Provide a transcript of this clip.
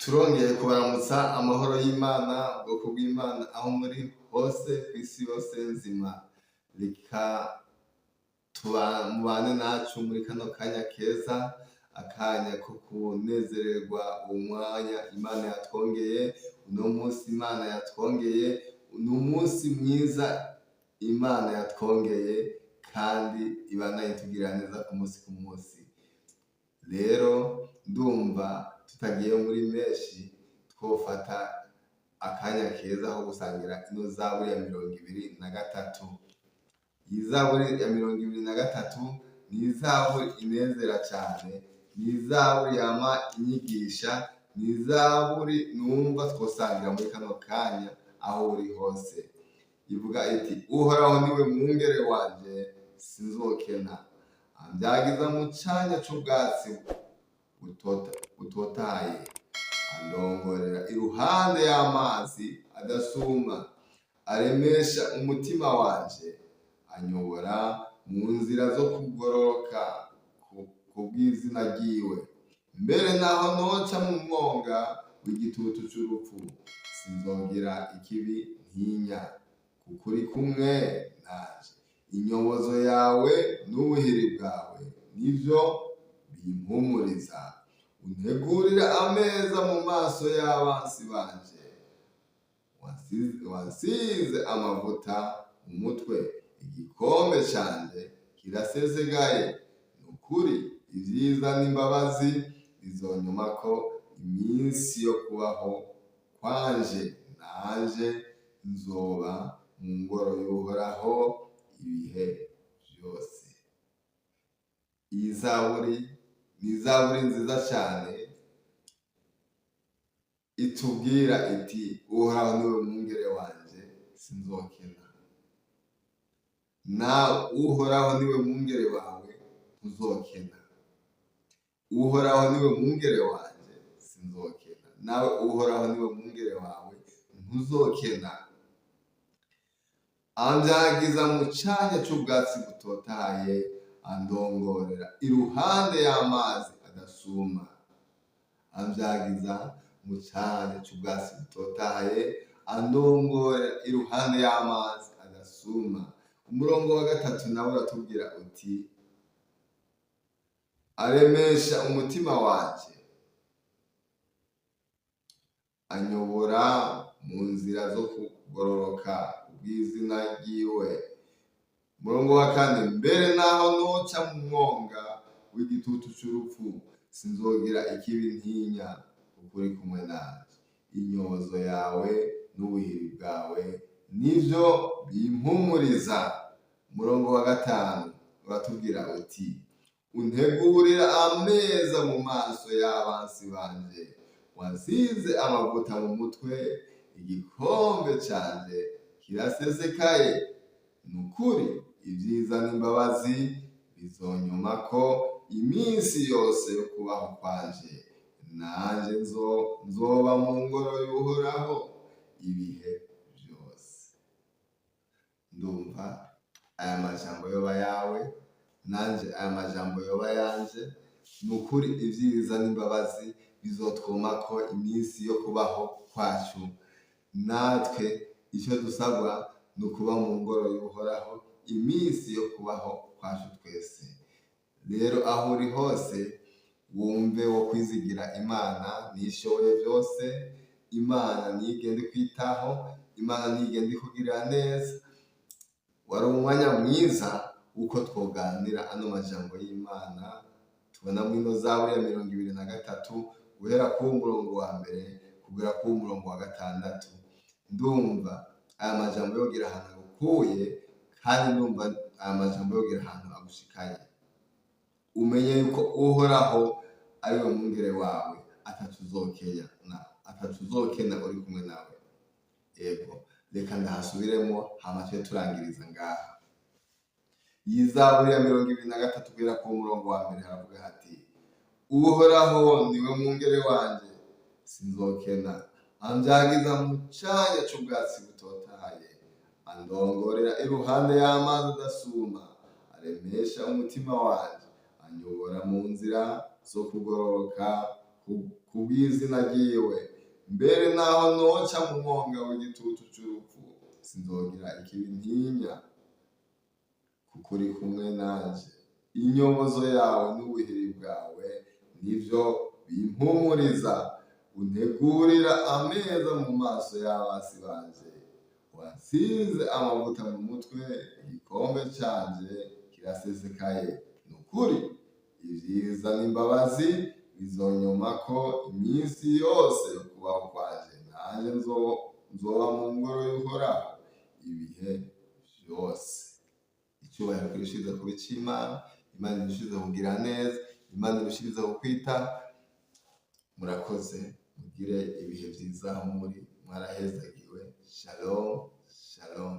Turongeye kubaramutsa amahoro y'Imana, ubwoko bw'Imana aho muri hose kw'isi yose nzima. Reka mubane nacu muri kano kanya keza, akanya ko kunezererwa umwanya Imana yatwongeye, uno munsi Imana yatwongeye, ni umunsi mwiza Imana yatwongeye kandi ibandanye itugirira neza ku munsi ku munsi. Rero ndumva tutagiye muri menshi, twofata akanya keza ko gusangira ino zaburi ya 23. Iyi zaburi ya 23 ni izaburi inezera cane, ni izaburi yama inyigisha, ni izaburi numva twosangira muri kano kanya aho uri hose. Ivuga iti: Uhoraho niwe mwungere wanje, sinzokena. Ambyagiza mu canya c'ubwatsi butotahaye, andongorera iruhande y'amazi adasuma, aremesha umutima wanje, anyobora mu nzira zo kugororoka kubw'izina ryiwe. Mbere naho noca mu mwonga w'igitutu c'urupfu, sinzogira ikibi ntinya, kuko uri kumwe nanje. Inyobozo yawe n'ubuhiri bwawe nivyo bimpumuriza. Untegurira ameza mu maso y'abansi banje, wansize amavuta mu mutwe, igikombe canje kirasesegaye. Ni ukuri ivyiza n'imbabazi bizonyumako iminsi yo kubaho kwanje, nanje nzoba mu ngoro y'Uhoraho ibihe vyose. Iyi zaburi ni izaburi nziza cane, itubwira iti: Uhoraho niwe mwungere wanje, sinzokena. Nawe Uhoraho niwe mwungere wawe, ntuzokena. Uhoraho niwe mwungere wanje, sinzokena. Nawe Uhoraho niwe mwungere wawe, ntuzokena. Ambyagiza mu canya c'ubwatsi butotahaye, andongorera iruhande y'amazi adasuma. Ambyagiza mu canya c'ubwatsi butotahaye, andongorera iruhande y'amazi adasuma. Umurongo wa gatatu nawe uratubwira uti: aremesha umutima wanje, anyobora mu nzira zo kugororoka kubw'izina ryiwe. Umurongo wa kane: mbere naho noca mu mwonga w'igitutu c'urupfu, sinzogira ikibi ntinya, kuko uri kumwe nanje. Inyobozo yawe n'ubuhiri bwawe nivyo bimpumuriza. Umurongo wa gatanu uratubwira uti: untegurira ameza mu maso y'abansi banje, wansize amavuta mu mutwe, igikombe canje kirasesekaye. Ni ukuri ivyiza n'imbabazi bizonyumako iminsi yose yo kubaho kwanje, nanje nzoba mu ngoro y'Uhoraho ibihe vyose. Ndumva aya majambo yoba yawe, nanje aya majambo yoba yanje. Ni ukuri ivyiza n'imbabazi bizotwomako iminsi yo kubaho kwacu. Natwe icyo dusabwa ni ukuba mu ngoro y'Uhoraho iminsi yo kubaho kwacu twese. Rero aho uri hose wumve wo kwizigira Imana nishoboye byose, Imana niyo igenda ikwitaho, Imana niyo igenda ikugirira neza. Wari umwanya mwiza w'uko twoganira ano majambo y'Imana tubona muri ino zaburi ya 23, guhera ku murongo wa mbere kugera ku murongo wa gatandatu. Ndumva aya majambo yogira ahantu agukuye, kandi ndumva aya majambo yogira ahantu agushikanye. Umenye yuko Uhoraho ari we mwungere wawe, atacuzokena uri kumwe nawe. Ego, reka ndahasubiremo hama tube turangiriza ngaha. Iyi zaburi ya 23, guhera ku murongo wa mbere, haravuga hati: Uhoraho niwe mwungere wanje, sinzokena. Ambyagiza mu canya c'ubwatsi butotahaye, andongorera iruhande y'amazi adasuma, aremesha umutima wanje, anyobora mu nzira zo kugororoka. Kubw'izina ryiwe. Mbere naho noca mu mwonga w'igitutu c'urupfu, sinzogira ikibi ntinya, kuko uri kumwe nanje. Inyobozo yawe n'ubuhiri bwawe nivyo bimpumuriza. Untegurira ameza mu maso y'abasi banje, wansize amavuta mu mutwe, igikombe canje kirasesekaye. Ni ukuri ivyiza n'imbabazi bizonyomako iminsi yose yo kubaho kwanje, nanje nzoba mu ngoro y'Uhoraho ibihe vyose. Icyubahiro kirushiriza kuba ic'Imana. Imana irushiriza kugira neza, Imana irushiriza kukwitaho. Murakoze, mugire ibihe vyiza aho muri, mwarahezagiwe. Shalom, shalom.